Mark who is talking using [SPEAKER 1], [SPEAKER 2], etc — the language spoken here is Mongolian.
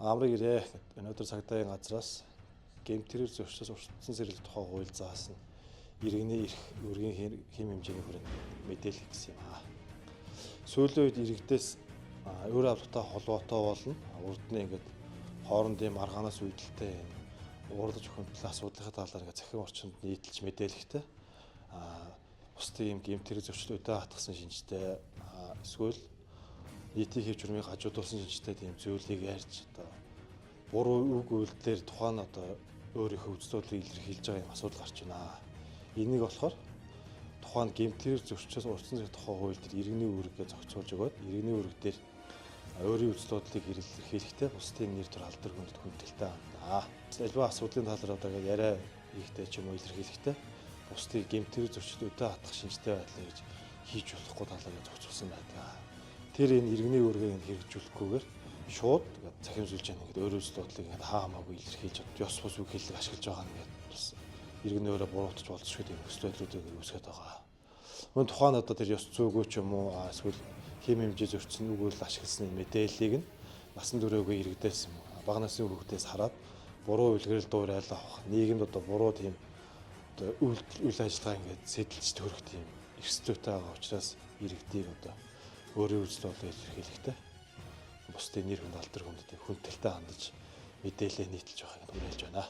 [SPEAKER 1] Амрыг ирээ. Өнөөдөр цагдаагийн газраас гэмт хэрэг зөрчлөөс урьдчилан сэргийлэх тухай хууль заасан иргэний эрх үүргийн хэм хэмжээний хүрээнд мэдээлэх гэсэн юм аа. Сүүлийн үед иргэдээс өөр авлагатай холбоотой болно. Урдны ингээд хоорондын маргаанаас үүдэлтэй энэ уурлаж хөндлөн асуудлын талаар ингээд цахим орчинд нийтэлж мэдээлэхтэй бусдын юм гэмт хэрэг зөрчил өдөө хатгсан шинжтэй эсвэл нийтийн хэв журмыг хажуудуулсан шинжтэй тийм зүйлийг ярьж одоо буруу үг үйлдэлээр тухайн одоо өөрийнхөө үзэл бодлыг илэрхийлж байгаа юм асуудал гарч байна. Энийг болохоор тухайн гэмт хэрэг зөрчлөөс урьдчилан сэргийлэх тухай хууль дээр иргэний үүргээ зохицуулж өгөөд иргэний үүрэг дээр өөрийн үзэл бодлыг илэрхийлэхдээ бусдын нэр төр алдар хүндэт хүндэлтэй хандаа. Альва асуудлын талаар одоо ингээд яриа хийхдээ ч юм уу илэрхийлэхдээ бусдыг гэмт хэрэг зөрчил өдөө хатах шинжтэй байдлаа гэж хийж болохгүй талаар зохицуулсан байдаг. Тэр энэ иргэний үүргийг хэрэгжүүлэхгүйгээр шууд цахим сүлжээ ингээд өөрийн үзэл бодлыг ингээд хаа хамаагүй илэрхийлж ёс бус үг хэллэг ашиглаж байгаа нь ингээд бас иргэний өөрөө буруутж болзошгүй тийм нөхцөл байдлуудыг үүсгээд байгаа. Мөн тухайн одоо тэр ёс зүйгүй ч юм уу эсвэл хэм хэмжээ зөрчсөн үг үйл ашигласны мэдээллийг нь насан туршаагүй иргэдээс юм бага насны хүүхдээс хараад буруу үлгэрэл дуурайл авах нийгэмд одоо буруу тийм одоо үйл ажиллагаа ингээд сэтэлж төрөх тийм эрсдэлтэй байгаа учраас иргэдийг одоо өөрийн үзэл бодлоо илэрхийлэхдээ бусдын нэр хүнд алдар хүндэд хүндэлтэй хандаж мэдээлэл нийтэлж байхыг уриалж байна.